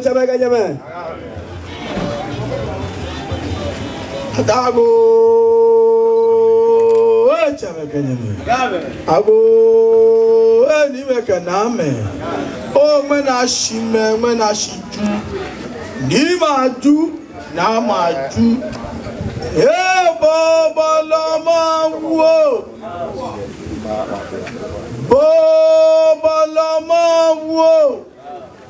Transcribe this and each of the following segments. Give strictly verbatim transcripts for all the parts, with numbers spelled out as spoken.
Tsɛmɛi kɛ nyɛmɛi. Ataa Agoo, ee, tsɛmɛi kɛ nyɛmɛi. Agoo, ee, niimɛi kɛ naamɛi. Oo, ŋmɛnɛ ashi mɛi, ŋmɛnɛ ashi Ju. Niimɛi aJu, naamɛi aJu. Ee, Bɔbɔlɔ Mawu oo. Bɔbɔlɔ Mawu oo.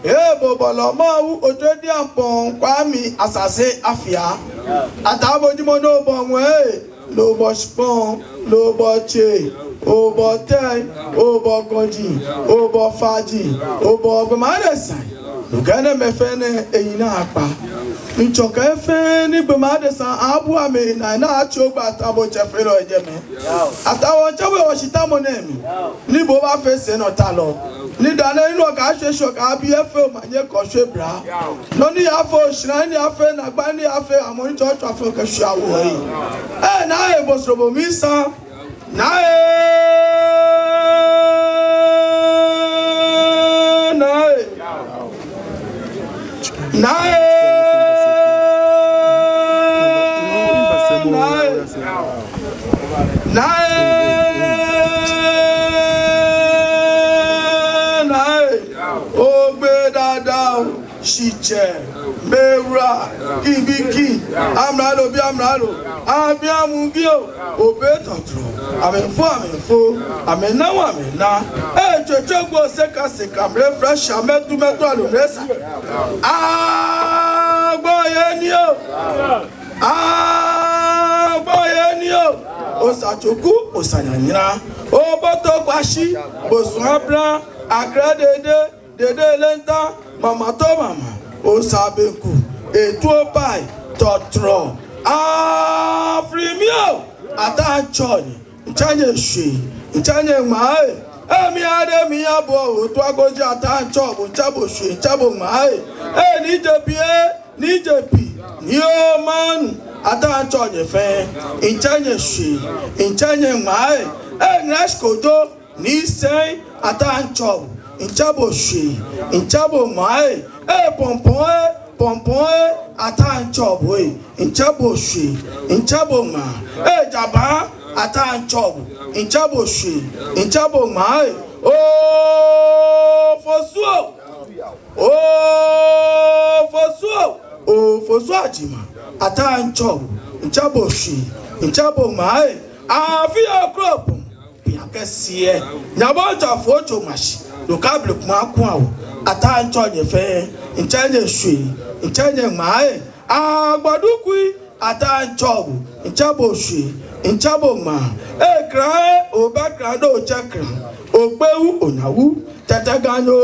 Ee, Bɔbɔlɔ Mawu, Ojo Diaŋ Pɔŋ Kwami Asase Afia. Ataa, bo ji mɔ ni obɔ ŋwɛi, ni obɔ shikpɔŋ, ni obɔ tsei, obɔ tɛi, obɔ gɔji, obɔ faji, obɔ gbɔmɛi adesai. Nɔ ni kɛ enɛɛmɛi fɛɛ nɛɛ eyi naakpa. Mitsɔɔ akɛ fɛɛ ni gbɔmɛi adesai abu amɛnaa, naa atsi ogbɛ, Ataa, bo tsɛ fɛɛ lɛ ojɛ mli. Ataa, wɔtsɛ bo yɛ wɔshitamɔ nɛɛ mli. Ni bo obaafee sɛinɔtalɔ. Ni daa nɛɛ ni okashwie shwɛ kɛbi efee omanye kɛ oshwɛ bra. Nɔ ni yaafee oshara, ni yaafee naagba, ni yaafee amɔ, ni tsɔɔtsɔ afee okɛshwie awo eyi. Ee, naa ee, bo soro bo mli sa. Naa ee, naa ee. Naa ee, naa ee. Naa ee, naa ee. Ogbe dada oo. Shitsɛ, mɛi awula, kibiki, amralo bi amralo, abi amugi oo, obe tɔtrɔ, amɛfo amɛfo, amɛnawo amɛna. Ee, tsotso gbo seka seka, mrɛ fresh, amɛtu mɛtu alumrɛ sa. Agbo yɛ ni oo. Agbo yɛ ni oo. Osa tsoku, osa nyanyra. Oboto kwashi, bosu abla, akra dede, dede lɛnta, mama to mama, osa benku, etuo pai, tɔtrɔ. Afri mi oo, Ataa, mitsɛ nyɛ. Mitsɛ nyɛ shwee, mitsɛ nyɛ ŋmaa ee. Ee, mi ade mi abo, otu agoji, Ataa, mitsɛ bo, mitsɛ bo shwee, mitsɛ bo ŋmaa ee. Ee, Nii J P ee, Nii J P, Nii Omanu, Ataa, mitsɛ nyɛ fɛɛ, mitsɛ nyɛ shwee, mitsɛ nyɛ ŋmaa ee. Ee, Ŋlɛshi Kojo, Nii Sɛi, Ataa, mitsɛ bo, mitsɛ bo shwee, mitsɛ bo ŋmaa ee. Ee, Pɔmpɔŋ ee, Pɔmpɔŋ ee, Ataa, mitsɛ bo ee, mitsɛ bo shwee, mitsɛ bo ŋmaa ee. Jaba, Ataa, mitsɛ bo, mitsɛ bo shwee, mitsɛ bo ŋmaa ee. Oo, Fosu oo. Oo, Fosu oo. Oo, Fosu Ajima, Ataa, mitsɛ bo, mitsɛ bo shwee, mitsɛ bo ŋmaa ee. Afi okropɔŋ, bianɛ kɛ sie. Nyɛbɔ jafo tso mashi, loka blikuma kun awo. Ataa, mitsɛ nyɛ fɛɛ, mitsɛ nyɛ shwee, mitsɛ nyɛ ŋmaa ee. Agbɔdu kui, Ataa, mitsɛ bo, mitsɛ bo shwee, mitsɛ bo ŋmaa ee. Kra ee, obɛ kra ni otsɛ kra. Okpɛ wu, onya wu, tɛtɛ ganyo,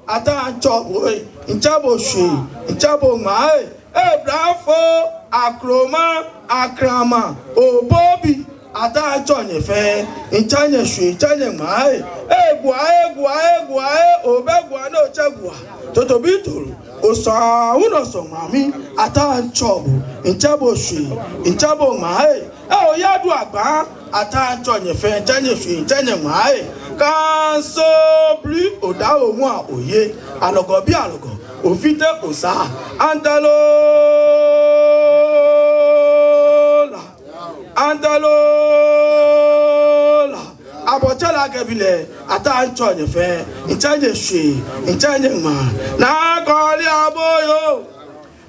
Ataa, mitsɛ bo ee, mitsɛ bo shwee, mitsɛ bo ŋmaa ee. Ee, Brafo, Akroma, Akrama, Obobi, Ataa, mitsɛ nyɛ fɛɛ, mitsɛ nyɛ shwee, mitsɛ nyɛ ŋmaa ee. Ee, Gua ee, Gua ee, Gua ee, obɛ Gua ni otsɛ Gua. Toto bi toro, osa wu nɔ sɔ ŋmaa mi, Ataa, mitsɛ bo, mitsɛ bo shwee, mitsɛ bo ŋmaa ee. Ee, Oyaduagba, Ataa, mitsɛ nyɛ fɛɛ, mitsɛ nyɛ shwee, mitsɛ nyɛ ŋmaa ee. Kanso bli oda omua oye, alɔgɔ bi alɔgɔ, ofite osa, Antalola, Antalola. Abɔtsɛ lɛ kɛ bi lɛ, Ataa, mitsɛ nyɛ fɛɛ, mitsɛ nyɛ shwee, mitsɛ nyɛ ŋmaa. Naa Kɔɔle Aboyo.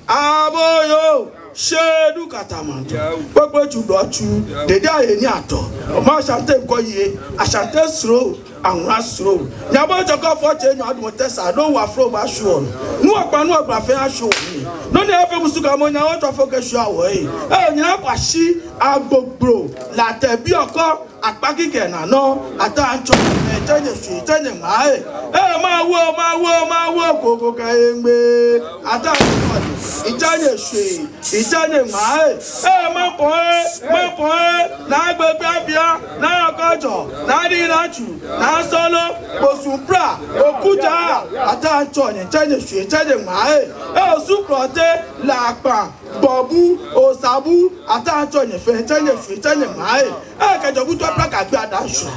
Aboyo, Shedu Katamanto, kpekpe tsu dɔ tsu, dede aye ni atɔ, ɔmɔ Ashanti ŋkɔ ye, Ashanti sro, aŋra sro. Nyɛbɔ jɔkɔ fɔ tsɛ nyɔ adumɔ tɛ sa, no wa fro ba shuɔ. Nu akpa nu akpa fɛɛ ashuɔ. Nɔ ni afee musu ka mɔ nyɛ otsɔ fɔ kɛ shuɔ wɔ ee. Ee, nyɛ kwashi, agbogbo, latɛ bi ɔkɔ, akpa kikɛ na nɔ, Ataa, mitsɛ nyɛ shwee, mitsɛ nyɛ ŋmaa ee. Ee, Mawu, Mawu, Mawu, koko kɛ eŋmɛ. Ataa, mitsɛ nyɛ. Itsɛ nyɛ shwee, itsɛ nyɛ ŋmaa ee. Ee, Mampong ee, Mampong ee, Naa Gbekpebiafia, Naa Yɔkɔjɔ, Naa Nii Naa Tsu, Naa Solo, Bosu Pra, Okuja, Ataa Atsɔ, nyɛ itsɛ nyɛ shwee, itsɛ nyɛ ŋmaa ee. Ee, Osu Klɔte, Lakpa, Gbɔbu, Osabu, Ataa Atsɔ, nyɛ fɛɛ, itsɛ nyɛ shwee, itsɛ nyɛ ŋmaa ee. Ee, kɛjɛ Obutu Pra kɛgbe Adanshura.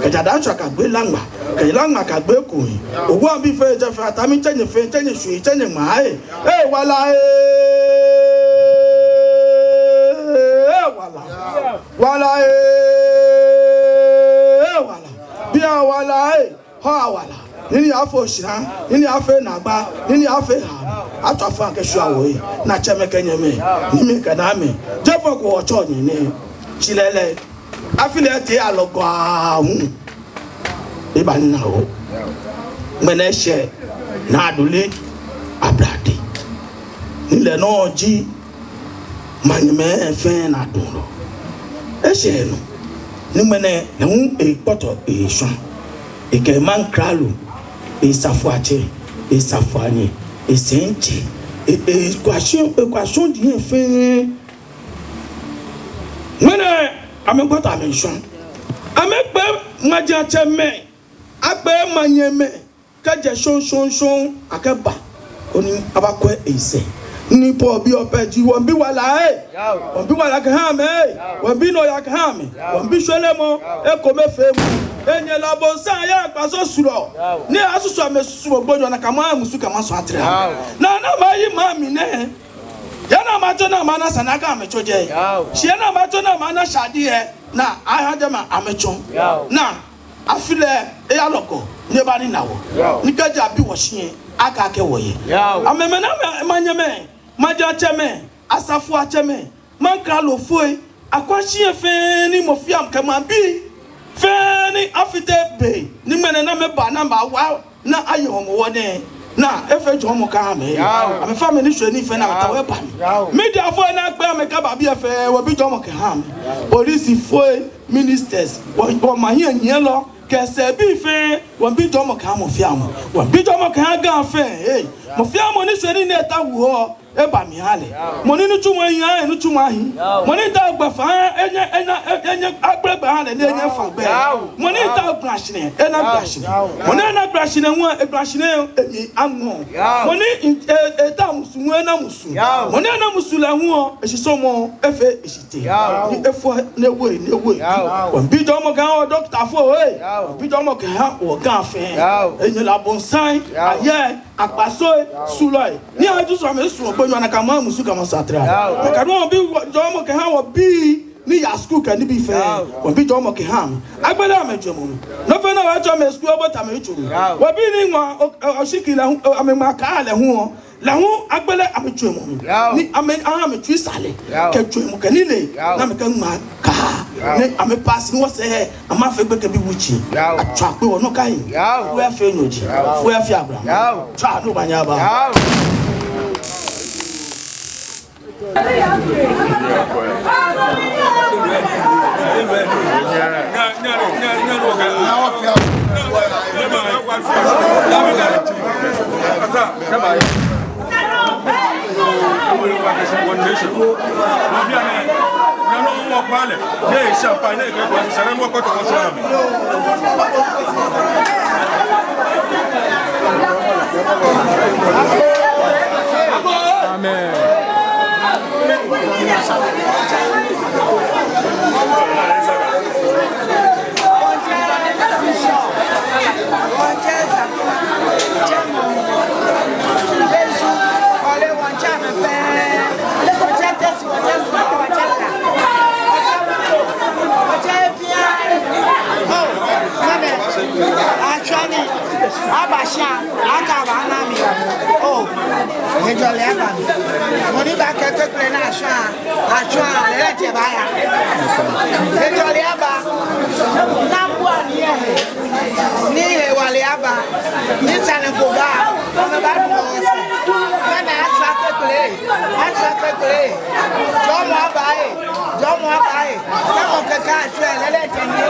Kɛjɛ Adanshura kɛgbe Laŋma. Kɛjɛ Laŋma kɛgbe Kohi. Oguabi fɛɛ, itsɛ fɛɛ, Ataa, mitsɛ nyɛ fɛɛ, itsɛ nyɛ shwee, itsɛ nyɛ ŋmaa ee. Ee, wala ee, wala. Wala ee, wala. Biɛ wala ee. Hɔ awala. Nii ni afee oshara, nii ni afee naagba, nii ni afee haa. Atswa fã kɛshwia wɔhe. Ni atsɛmɛi kɛ nyɛmɛi, nyɛmɛi kɛ naamɛi. Jɛi fɔŋ ko wɔtsɔ nyɛ nɛɛ. Shi lɛɛlɛŋ, afi lɛ etee alɔgɔ aahu. Eba ni ena wɔ. Ŋmɛnɛ eshɛ Naa Duli Ablade. Ni lɛ nɔŋŋ ji manyɛmɛi fɛɛ naadɔlɔ. Eshɛ enɔ. Ni ŋmɛnɛ lɛ hu ekpɔtɔ eshwã. Ekɛ maŋkralo, esafoiatsɛ, esafoianyɛ, esɛitsɛ, e, e, ekwashɔŋ, ekwashɔŋ diɛŋtsɛ fɛɛ. Ŋmɛnɛ amɛkpɔtɔ amɛshwã. Amɛkpee majiatsɛmɛi, akpee manyɛmɛi. Kɛjɛ shɔŋŋ shɔŋŋ shɔŋŋ akɛba koni abakwɛ esɛɛ. Ni Pɔɔbi Opɛ ji wɔmiibi wala ee. Yao. Wɔmiibi wala kɛha amɛ ee. Yao. Wɔmiibi nɔyaa kɛha amɛ. Yao. Wɔmiibi shweremɔ. Yao. Ekomefeemɔ. Enyɛ lɛ Abonsam Ayaa Akpaso Sulɔ. Yao. Ni asusu amɛsusu gbonyo ni akɛ amɛ amusu kɛ amɛ asɔ atere. Yao. Ni amɛyi maŋ mli nɛɛ. Yaa ni amɛtsɔ ni amɛna sane akɛ amɛtsɔ jɛi. Yao. Shi yaa ni amɛtsɔ ni amɛna shade yɛ. Ni aha jɛmɛ amɛtsɔ. Yao. Ni afi lɛ eya alɔgɔ, ni eba ni ena wɔ. Yao. Ni kɛji abi wɔ shi lɛ, akakɛɛ wɔyɛ. Yao. Amɛmɛi ni amɛ, manyɛmɛi, majiatsɛmɛi, asafoiatsɛmɛi, maŋkralofoi, akwashiai fɛɛ ni mɔ fɛɛ mɔ kɛ maŋbii fɛɛ ni afite be, ni ŋmɛnɛ ni amɛba ni amɛbawa, ni aye Hɔmɔwɔ nɛɛ, ni efee jɔɔmɔ kɛha amɛ. Yao. Amɛfɛɛ amɛnishwɛni fɛɛ ni amɛtaoɔ eba mli. Yao. Mediafoi ni akpee amɛ kɛba biɛ fɛɛ, wɔmiibi jɔɔmɔ kɛha amɛ. Yao. Polisifoi, ministers, wɔ, wɔmaŋ hiɛnyiɛlɔ, kɛ sɛɛbii fɛɛ, wɔmiibi jɔɔmɔ kɛha mɔ fɛɛ mɔ. Wɔmiibi jɔɔmɔ kɛha Ga fɛɛ, ee. Mɔ fɛɛ mɔ ni shwɛ ni nɛɛ ta wuɔ, eba mli aha lɛ. Yao. Mɔ ni nitsumɔ ehiii, enitsumɔ ahi. Yao. Mɔ ni taoɔ gbɛfaa, enyɛ, enyɛ, e, enyɛ agbele gbɛ aha lɛ, ni enyɛ efã gbɛ. Yao. Mɔ ni taoɔ gblashinɛ, ena gblashinɛ. Yao. Mɔ ni ena gblashinɛ hu, egblashinɛ, emli aŋɔ. Yao. Mɔ ni, e, e, etaoɔ musu hu, ena musu. Yao. Mɔ ni ena musu lɛ hu, eshisɔɔmɔ, efee eshi tee. Yao. Ni efɔ ni ewo, ni ewo. Yao. Wɔmiibi jɔɔmɔ kɛha wɔ dɔkitafoi ee. Yao. Wɔmiibi jɔɔmɔ kɛha wɔ Ga fɛɛ. Yao. Enyɛ lɛ Abonsam. Yao. Ayaa Akpaso. Yao. Sulɔi. Ni aju sɔ amɛsusu gbonyo ni akɛ amɛ amusu kɛ amɛ asɔ atere. Yao. Kɛ wɔmiibi jɔɔmɔ kɛha wɔbii ni yaa skul kɛ nibii fɛɛ. Yao. Wɔmiibi jɔɔmɔ kɛha amɛ. Agbele amɛjwɛŋmɔ mli. Nɔ fɛɛ nɔ ni atsɔɔ amɛ skul, abota amɛ yitso mli. Yao. Wɔbii ni ŋma, o, o, oshiki lɛ hu, o, amɛŋma kaa lɛ hu. Lɛ hu agbele amɛjwɛŋmɔ mli. Yao. Ni amɛ, aha amɛ tsui sane. Yao. Kɛ jwɛŋmɔ kɛ nilee. Yao. Ni amɛkɛŋma kaa. Yao. Ni amɛpass ni wɔsɛɛ amɛfee gbekɛbii wuji. Yao. Atswa kpee wɔ nɔ kai. Yao. Fo ya fe nyɔji. Yao. Fo ya fe abla. Yao. Tswa ni omanye aba. Yao. Amen. Atswa ni, aba shia, akaba ana mi. Oh, hejɔlɛ aba mi. Mɔ ni baakɛɛ kpekple naa shwa, atswa, lɛ lɛ etsɛ baaya. Hejɔlɛ aba. Naa bua ni yɛ he. Ni hewalɛ aba. Ni sane ko ba. Amɛbaanu wɔ sɛɛ. Mɛni atswa kpekple. Atswa kpekple. Jɔɔmɔ aba ee. Jɔɔmɔ aba ee. Namɔ kɛkɛ atswa lɛ lɛ etsɛ ni.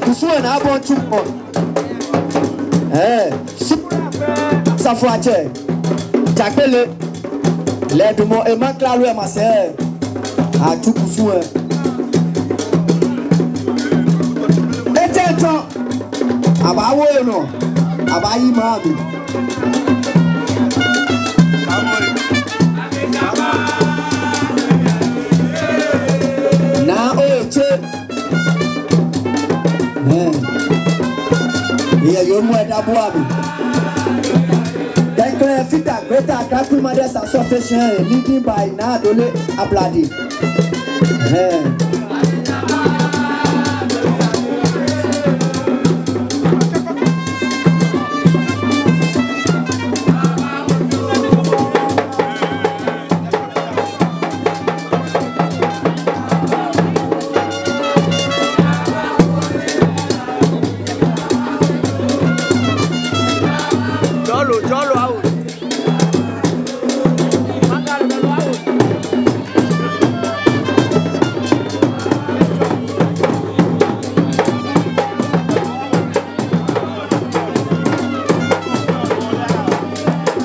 Kusum lɛ naa abɔ tsu kɔ. Ɛɛ, Asafoatsɛ Jakpele lɛ edamɔ emaŋklalo lɛ masɛi. Atsu kusum lɛ. Etsɛŋ tsɔ. Abaawo lɛ nɔ. Abaayi maŋ mli. Naa Oyotsɛ. Ɛɛ. Eyɛ yoomo eda bua mi. Tɛŋklɛ fita Greater Accra Queen Mothers Association, leading by Naa Adole Ablade. Ɛɛ. Jɔlɔ, jɔlɔ, awo.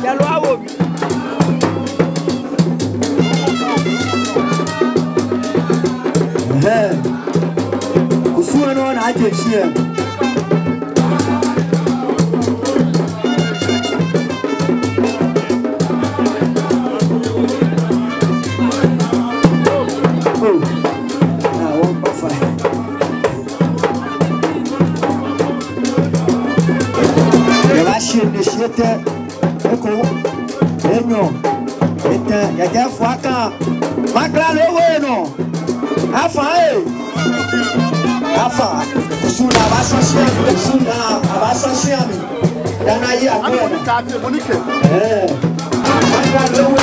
Jɔlɔ, awo. Ɛhɛɛ. Kusum lɛ nɔ ni aje shishi lɛ. Oh. Ah, wɔŋkpa fai. Yɛ ba shi ne shi etɛ. Eko, enyɔ, etɛ, kɛkɛ fua kan. Maŋklalo lɛ ewo enɔ. Afa ee. Afa. Kusum lɛ naa abashɔ̃ shĩa mli. Kusum lɛ naa abashɔ̃ shĩa mli. Dani ayi akɛ. Ɛɛ. Maŋklalo lɛ ewo.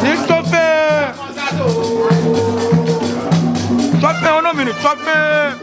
Christopher! Christopher, on a minute, Christopher!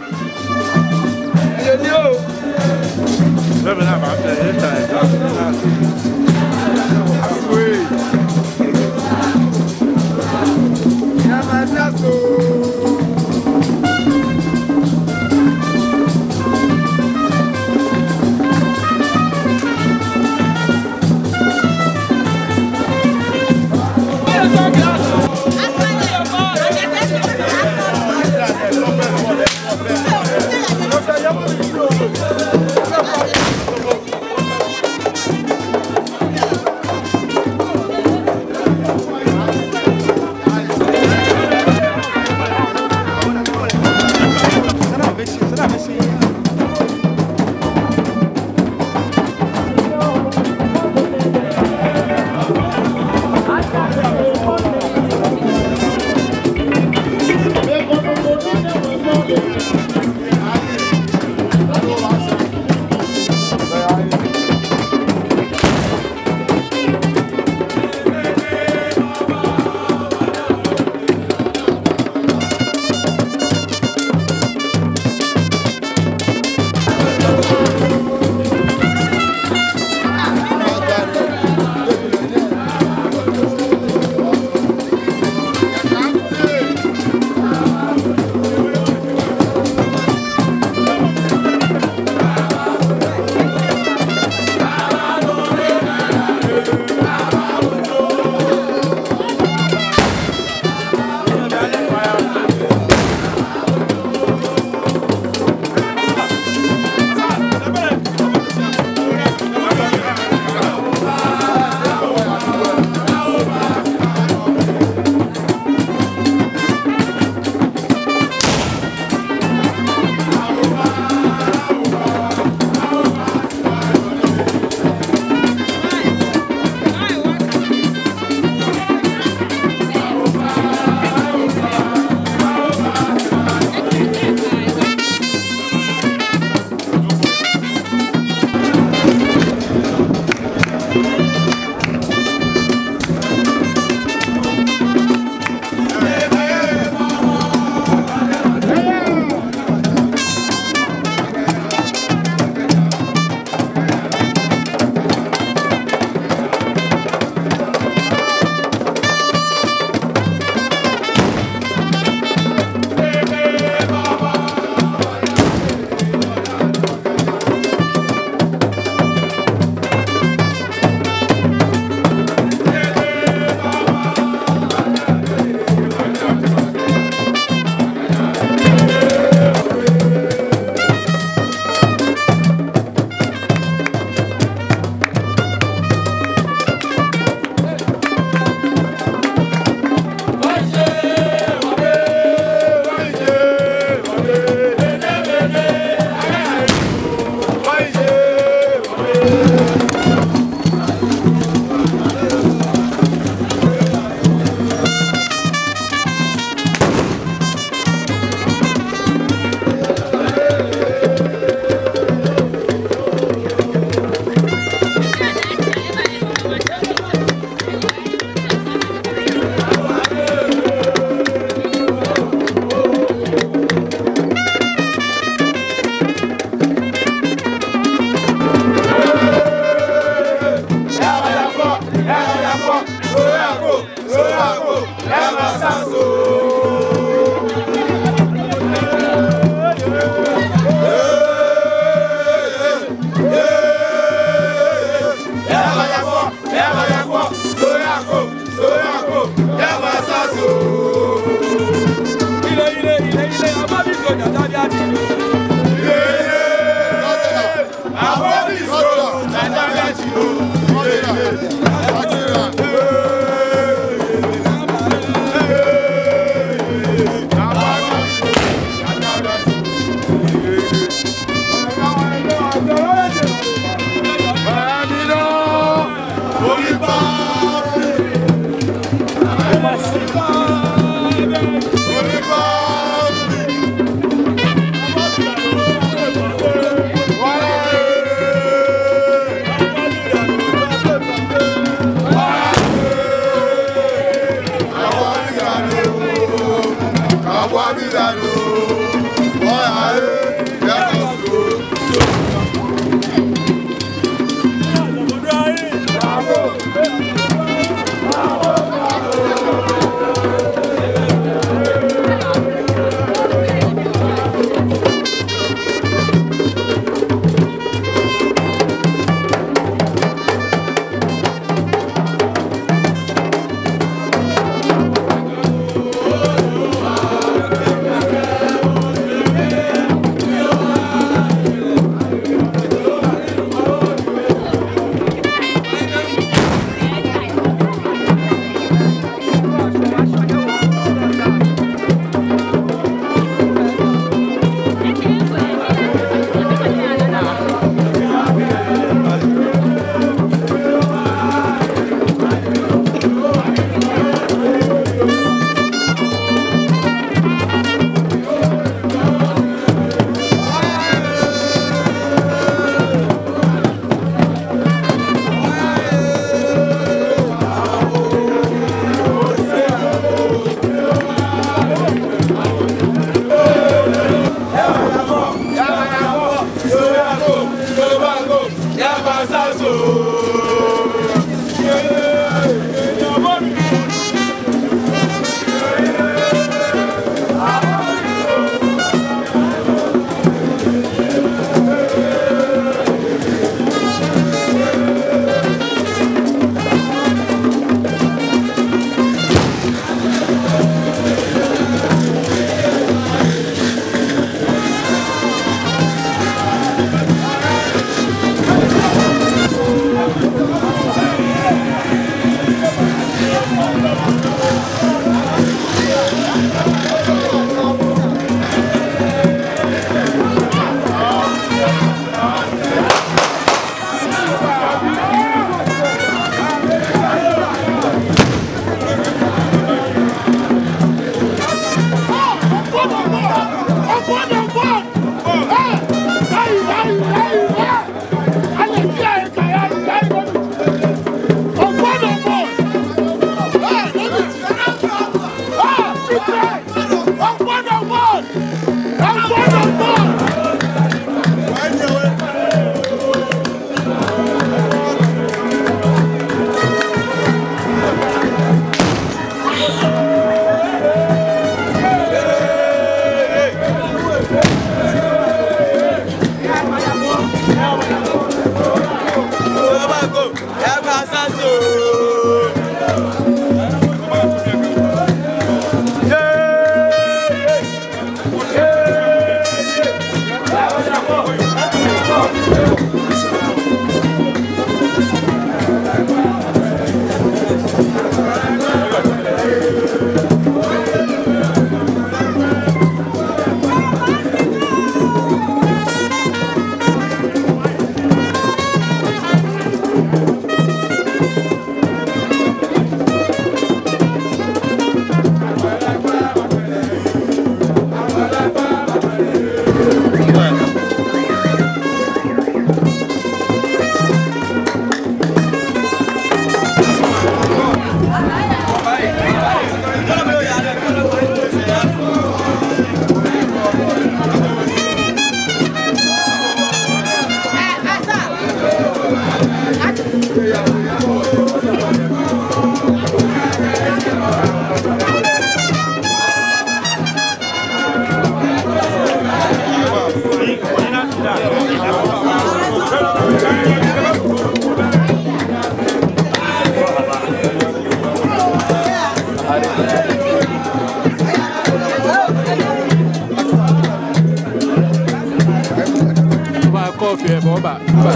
Ba, ba.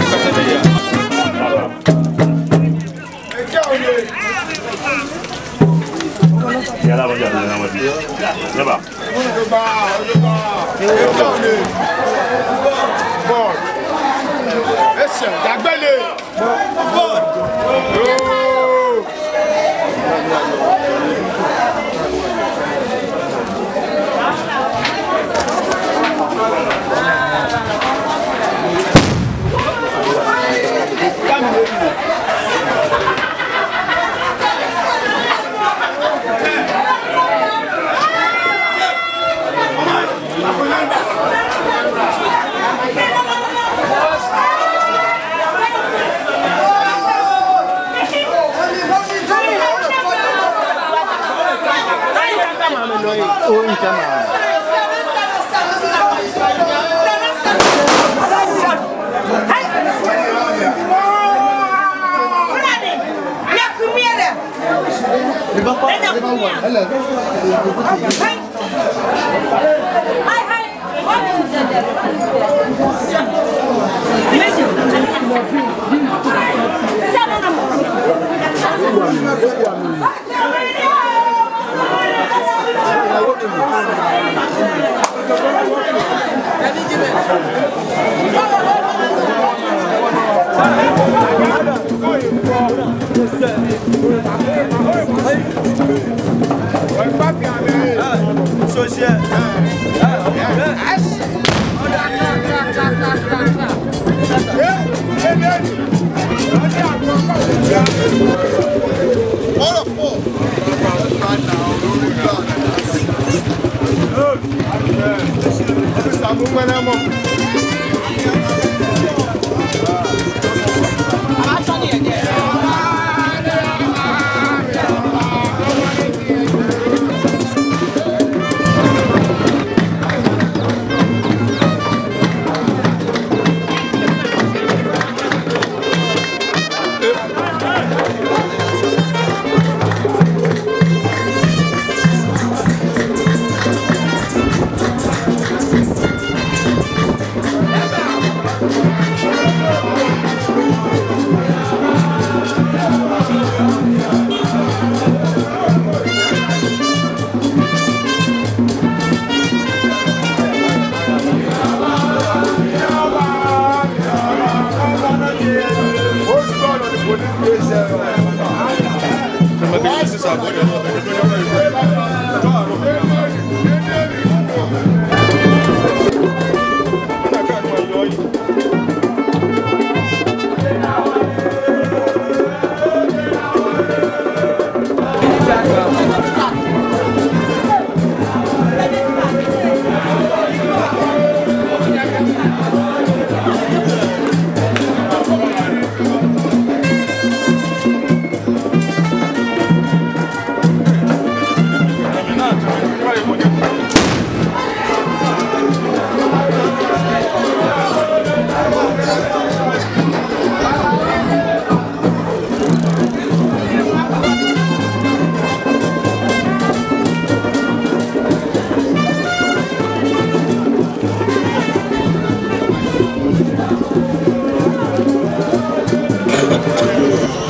Yala, ba, yala, ba. Yaba. Ese, dagbele.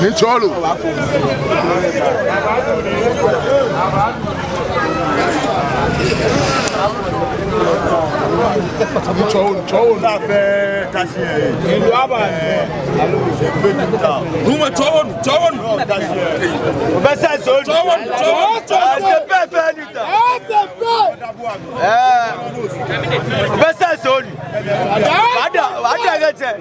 Ni tsɔɔlɔ. Tsɔɔlɔ, tsɔɔlɔ. Numɔ tsɔɔlɔ, tsɔɔlɔ. Bɛ sɛɛ sɔɔlɔ. Tsɔɔlɔ, tsɔɔlɔ, tsɔɔlɔ. Ɛɛ, bɛ sɛɛ sɔɔlɔ. Wada, wada kɛtɛ.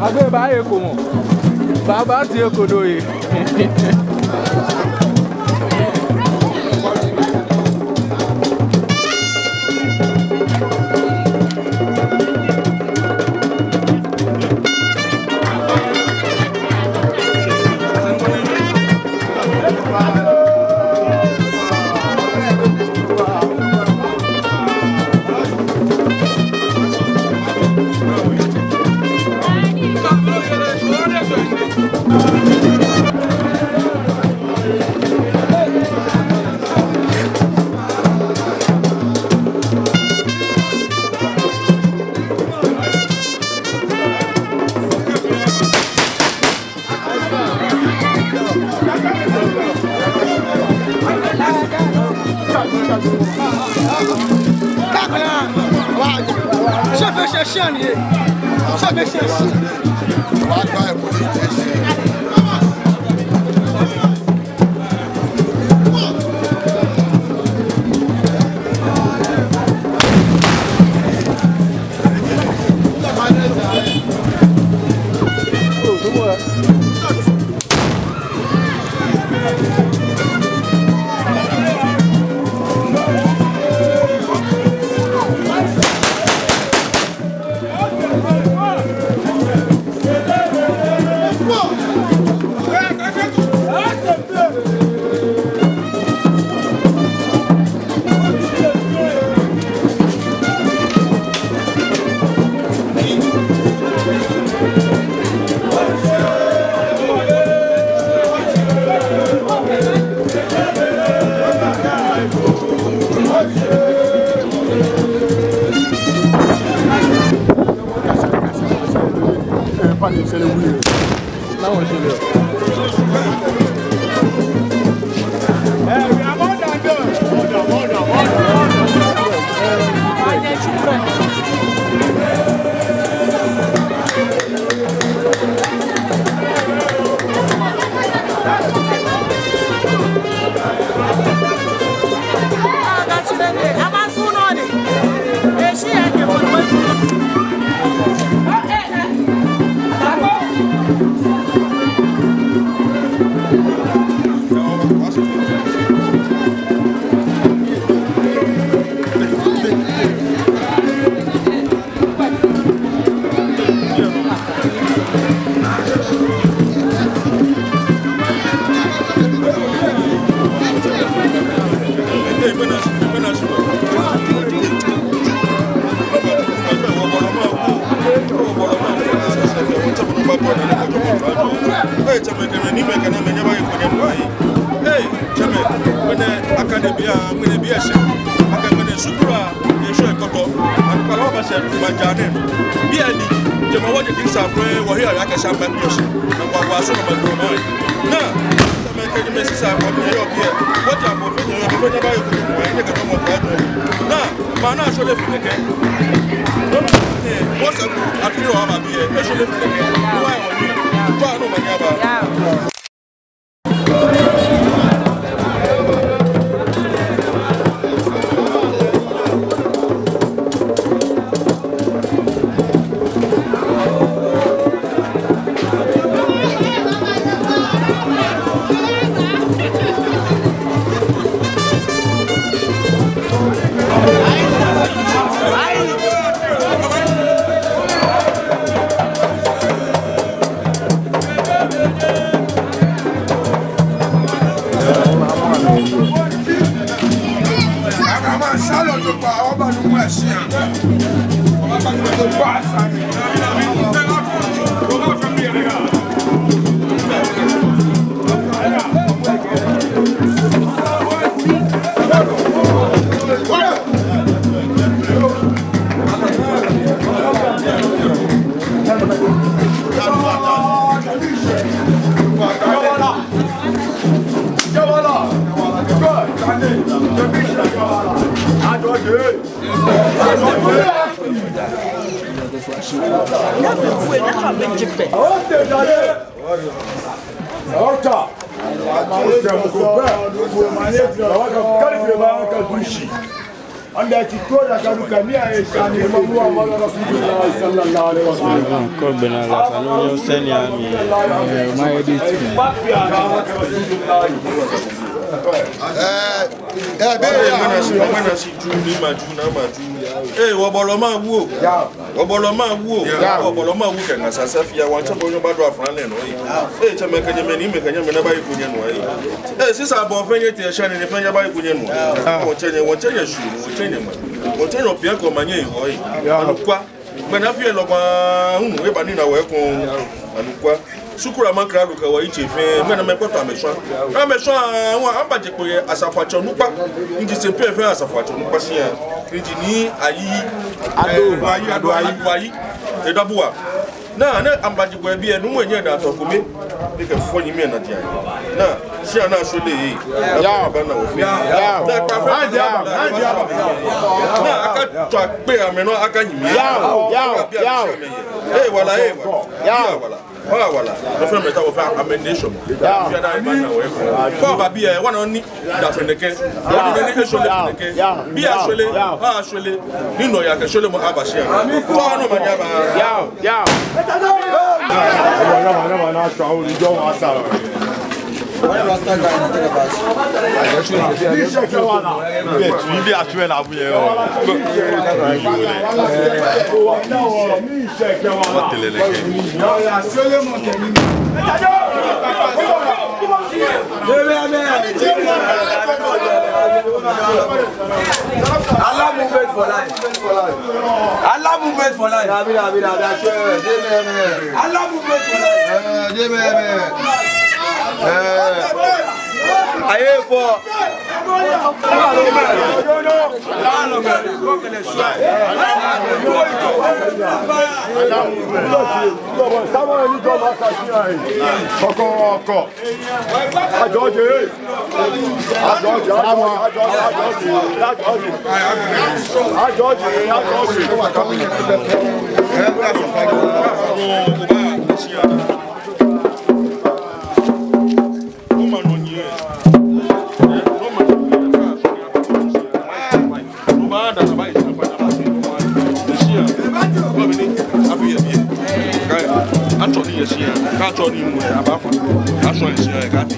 Agbɛnɛ baaye eko mɔ. Baa, baati eko dɔ yɛ. Hey, tsɛmɛi, ŋmɛnɛ akane biɛ, ŋmɛnɛ biɛ shɛ. Akɛ ŋmɛnɛ shikura, eshɔ ekɔtɔ. Anɔkwale wɔbashɛ maŋ jara nɛɛ. Biɛ ni, jɛmɛ wɔje kɛ sa fɛɛ, wɔhiɛ aya kɛ sa mɛ biɛ shɛ. Ni wɔ, wɔsumɔɔ mɛ dromai. Naa, tsɛmɛi kɛ nyɛmɛi, sisa, wɔmiiyɔɔ biɛ. Wɔja mɔ fɛɛ nyɛ, mɔ fɛɛ nyɛba yɛ kutu mɔ, nyɛkɛ mɔ kɛ jɔ. Naa, maŋ nɛɛ shɔle fi nɛkɛ. Nɔ ni, wɔsɛɛ, ati lɛ wɔba biɛ, eshɔle fi nɛkɛ. Wɔyɛ wɔnii. Tɔ anu manyaba. Kɔbena la sanu sɛni ami. Ee, wɔbɔlɔ ma wo. Wɔbɔlɔ ma wo. Wɔbɔlɔ ma wo kɛ ŋa sasa fia wɔtsɛ bɔ nyɔ ba do afra nɛ nɔ yi. Ee, tsɛmɛi kɛ nyɛmɛi, niimɛi kɛ nyɛmɛi, nyɛbayi kpo nyɛnu yi. Ee, sisa bɔ fɛɛ nyɛtee shia nɛɛ, nyɛ fɛɛ nyɛbayi kpo nyɛnu. Wɔtsɛ nyɛ, wɔtsɛ nyɛ shuu, wɔtsɛ nyɛ ma. Wɔtsɛ nyɛ opiɛ kɔ ma nyɛ yi wɔ yi. Anɔkwa. Gbɛnaa fɛɛ lɔ kpaa, hunu, eba ni na wɔ ekoŋŋ. Anɔkwa. Shukura maŋkralo kɛ wɔyitsei fɛɛ, mɛi nɛɛ amɛkpɔtɔ amɛshwa. Amɛshwa, wɔ, amɛbaje kpo yɛ asafoatsɛ onukpa. Ni ji sɛmpɛ fɛɛ asafoatsɛ onukpa shia. Ni ji Nii Ayi. Ado. Ayi, Ado Ayi. Ado Ayi. Edabua. Naa, ni amɛbaje kpo yɛ biɛ, nuumo nyɛ da tɔ kome. Ni kɛ fɔ nyi mɛi na dia. Naa, shia naa shwele yɛ. Yao. Ba na wɔ fɛɛ. Yao. Naa, kpa fɛɛ. Naa, akatswa kpe amɛnɔ, akanyimi. Yao, yao, yao. Ee, wala, ee, wala. Yao. Ee, wala. Wala, wala. Nɔ fɛɛ mɛi ta wɔ fɛɛ amɛnde shɔmɔ. Yao. Fɛɛ da ba na wɔ ekoŋŋ. Kɔ ba biɛ, wɔnɔ ni da fɛɛ nɛkɛ. Wɔnɔ ni eshwele fɛɛ nɛkɛ. Yao. Biɛ shwele, yao. Aa shwele. Ni nɔyaa kɛ shwelemɔ aba shia. Tɔ nɔ ma nyaba. Yao, yao. Allah movement for life. Allah movement for life. Amen, amen, amen. Allah movement for life. Eh, amen, amen. Eh. Aye fɔ. Kɔkɔɔkɔ. Ajɔji. Ajɔji, ajɔji, ajɔji, ajɔji. Ajɔji, ajɔji. Atsɔ ni yɛ shia, kɛ atsɔ ni mu, abaafɔ, atsɔ ni shia, kɛ ati.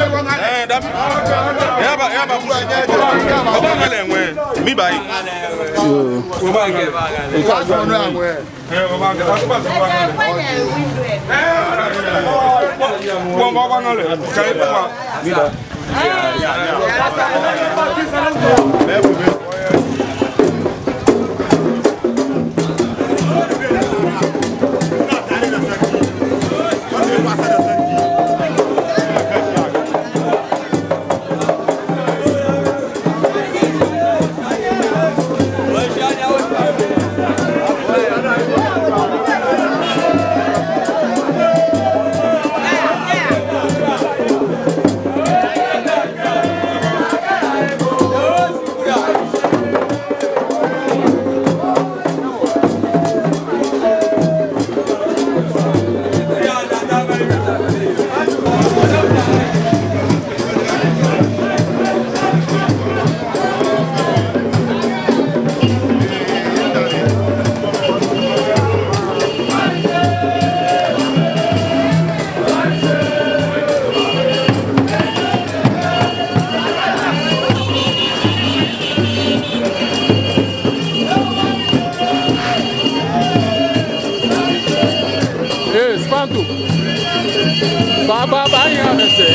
Ɛɛ, dabi. Yaba, yaba. Obaŋa lɛ ŋwɛi. Mibaye. Yoo. Obaŋa lɛ. Ee, Spanto. Ba, ba, ba, ya mese.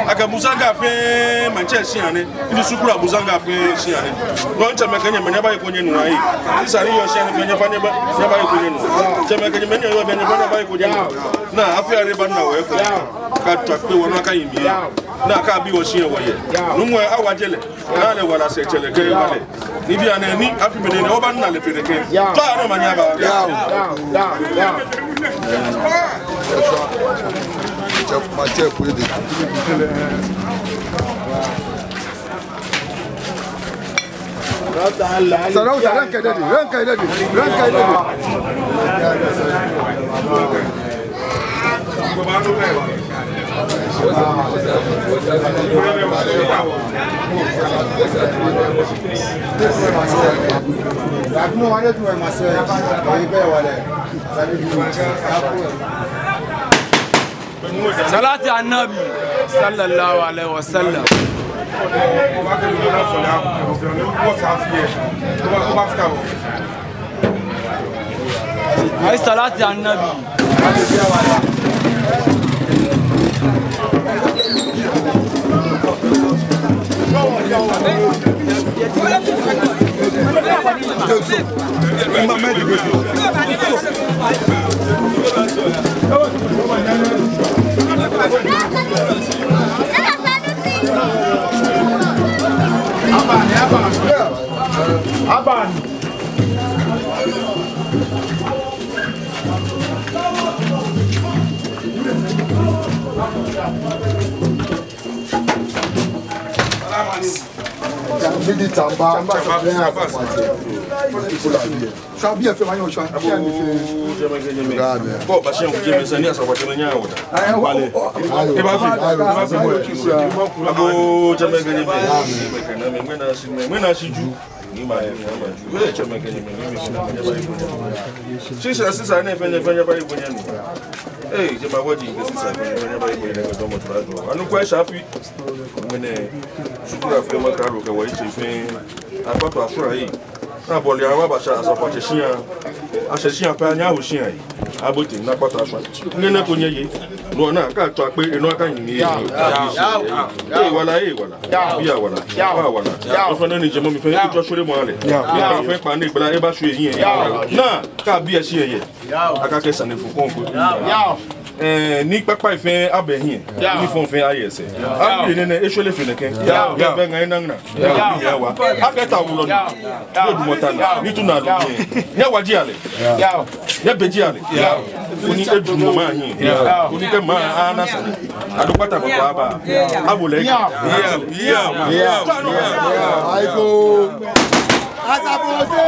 Akɛ Buzanga fɛɛ, maŋtsɛ shia nɛ. Ni Sukura Buzanga fɛɛ shia nɛ. Nɔ ni tsɛmɛi kɛ nyɛmɛi nyɛbaye koni nyɛnu ayi. Sisa ni yɔɔ shia nɛɛ fɛɛ nyɛfa nyɛba, nyɛbaye koni nyɛnu. Tsɛmɛi kɛ nyɛmɛi ni yɔɔ biɛ nyɛfa nyɛbaye koni nyɛnu. Ni afi ale ba na wɔ efo. Katswa kpe wɔ nɔ aka yi mli. Ni akabi wɔ shia wɔye. Nuumo awaje lɛ. Naa lɛ wala sɛɛ tsɛ lɛ kɛ wala. Ni bianɛ ni afi mɛnɛ nɛ oba naa lɛ pɛ nɛ kɛ. Yao. Tswa nɔ omanye aba. Yao. Yao. Yao. Yao. Tsɛ, maŋtsɛ kue de. Sarauta, ranka ya dade, ranka ya dade, ranka ya dade. Salati annabi sallallahu alaihi wasallam. Ayi salati annabi. Aban. Midi Tamba. Tamba, Tamba. Sabi ya fɛ ma yɔ sɔ. Bɔ ba sɛn kuje mɛ sani asa kuje mɛ nya wɔ. Ayo. Bale. Ayo. Eba fi. Ayo. Eba fi. Abo jɛmɛ gɛnɛ mɛ. Mɛ na si, mɛ na si ju. Ni ma ye, ni ma ye. Wele tsɛmɛi kɛ nyɛmɛi, ni mi si na, nyɛbaye koni nyɛnu. Sisa, sisa, nɛɛ fɛɛ, nɛɛ fɛɛ, nyɛbaye koni nyɛnu. Ee, jɛmɛ wɔji, sisa, fɛɛ, nyɛbaye koni nyɛnu, dɔmɔ tura jɔ. Anu kwɛ safi. Mɛnɛ, Sukura fɛɛ, ma karo kɛ wɔ yi tsɛ fɛɛ. Akpatɔ afura yi. Na bɔli awa ba sha, asa kpa tsɛ shia. Ashɛ shia pɛ, anya hu shia yi. Abote, naa kpata shwa. Ŋmɛnɛ ko nyɛye. No naa, kɛ atswa kpee, enɔ aka nyiɛ. Yao. Yao. Ee, wala, ee, wala. Yao. Biɛ wala. Yao. Wa wala. Yao. Ofainɛ ni jɛmɔ mli fɛɛ, yao, etsɔ shwere mɔ ale. Yao. Yao. Fɛɛ kpaa ni gbala, eba shwie hiɛ. Yao. Naa, kɛ biɛ shi yɛ. Yao. Akakɛ sane fɔŋ ko. Yao. Yao. Ɛɛ, nii kpakpai fɛɛ aba hiɛ. Yao. Nii fɔŋ fɛɛ aya sɛɛ. Yao. Abi nɛɛ nɛɛ, eshwɛ lɛ fɛɛ nɛkɛ. Yao. Yao. Bɛ ŋa ina ŋna. Yao. Yao. Yao. Akɛ ta wulɔ. Yao. Yao. Yao. Dumɔ ta na. Yao. Ni tu na lo. Yao. Nyɛwa ji ale. Yao. Nyɛbɛ ji ale. Yao. Koni edumɔ maŋ hiɛ. Yao. Koni kɛ maŋ ana sane. Adu kpata bɔ aba. Abo lɛ. Yao. Yao. Yao. Yao. Aiko. Asafo se.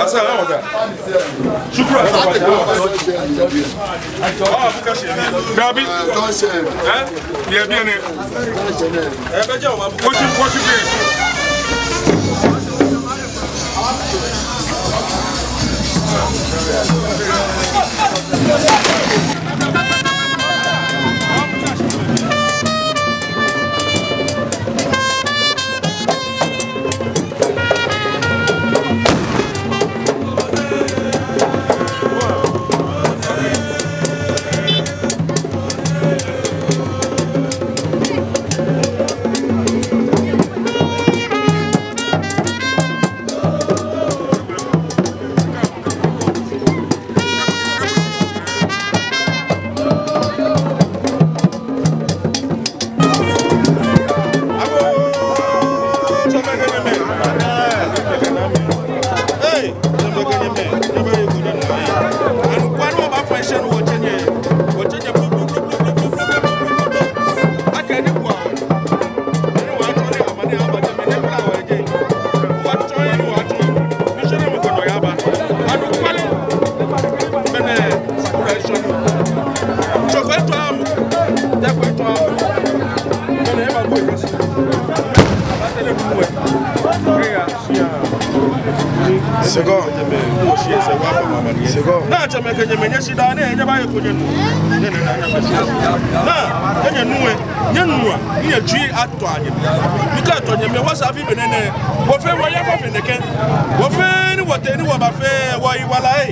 Asa, ala wata. Shukura. Dabi. Eh? Biɛ, biɛ nɛɛ. Eh, bɛ jɛ o ma. Kɔsi, kɔsi biɛ. Sekɔ. Sekɔ. Naa, tsɛmɛi kɛ nyɛmɛi, nyɛshidaa nɛɛ, nyɛbaye ko nyɛnu. Naa, nyɛnu ɛ, nyɛnu a, nyɛtsui atɔ anyɛ. Mikɛ tɔ nyɛmɛi, wɔsɛɛ afi be nɛɛ nɛɛ. Wɔfɛɛ wɔya fɔ fe nɛkɛ. Wɔfɛɛ ni wɔtee ni wɔba fɛɛ, wɔyiwaladɔŋŋ.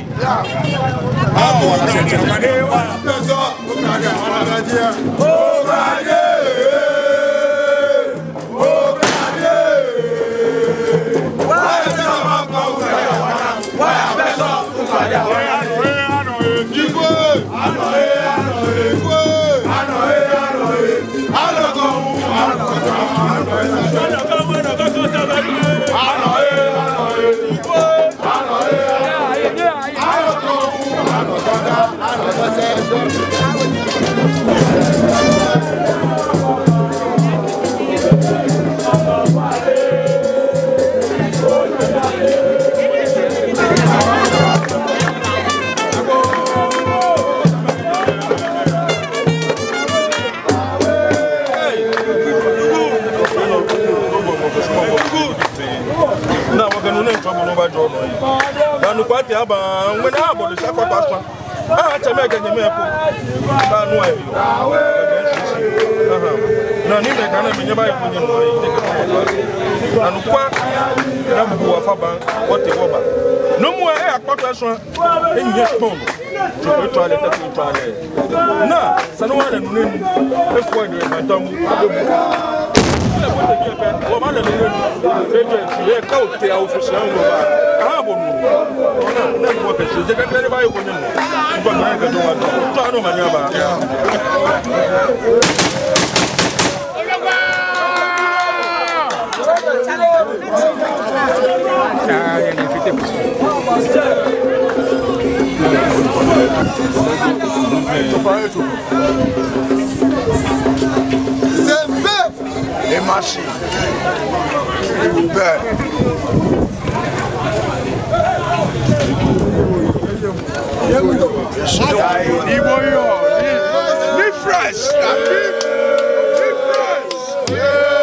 Naa, wɔkɛ nu nɛɛ tsɔ bo nɔ ba jɔ nɔ. Naa, nu kpaa tɛ aba, ŋmɛnɛ abɔ lɛ sa kpakpa kpa. Aa, tsɛmɛi kɛ nyɛmɛi po. Naa, nu ayi. Aha. Naa ni mɛi kɛ naa mɛi nyɛba yɛ ko nyɛ nɔ. Anɔkwa. Naa mbu wa fa ba, wɔtee wɔba. Nɔ mɔ ɛ akpɔtɔ ɛ sɔŋŋ. Enyɛ kpɔŋ. Tsɔkɔ etsɔ alɛ, tɛkɔ etsɔ alɛ. Naa, sane wa lɛ nu nɛɛ nu. Efɔ ɛ nu ɛ ma tɔmu. Lɛ bɔ tɛ bi ɛ pɛ. Wɔba lɛ nu nɛɛ nu. Ejɛ, ejɛ ka otee awo fɛɛ shi awo ba. Aha bo nu. Naa, naa ni wɔkɛ shi. Jɛ kɛ kɛ ni ba yɛ ko nyɛ nu. Ba ma kɛ jɔ wa. Tɔ anɔ ma nyɛ ba. Zembe! Emashi. Ube. Igbo yo, ni, ni fresh, abi? Ni fresh. Yeah.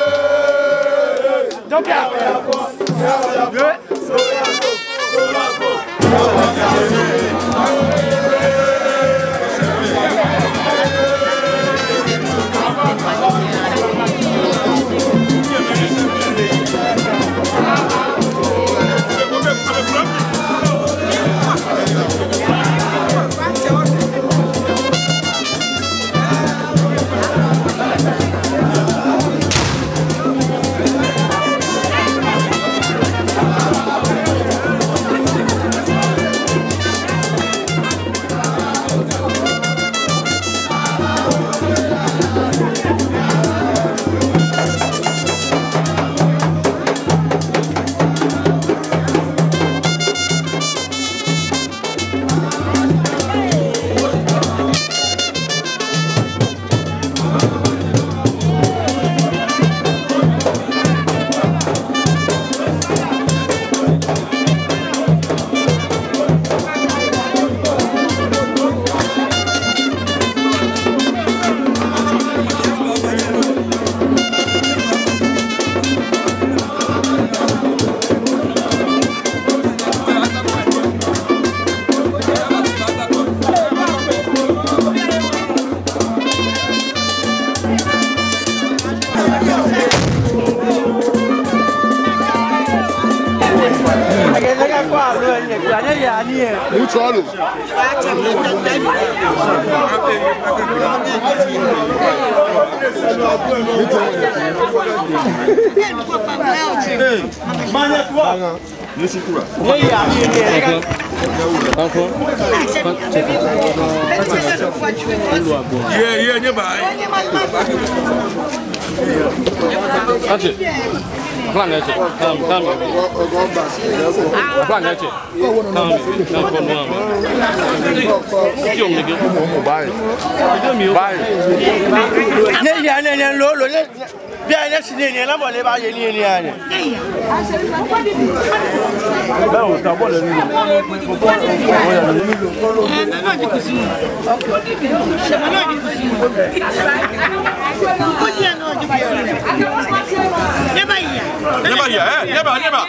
Uncle. Uncle. Yeah, yeah, nyɛba. Ache. Plan ache. Come, come. Plan ache. Come, come, come, come. Yo, nigga. Bye. Bye. Nyɛ, nyɛ, nyɛ, nyɛ, lo, lo, nyɛ. Biɛ nɛɛ shi nɛɛ, nɛɛ, naa mɔ lɛ baaye nii, nii, nii. Bɛ o ta bɔ lɛ nii. Nyɛba, nyɛba, ɛ, nyɛba, nyɛba.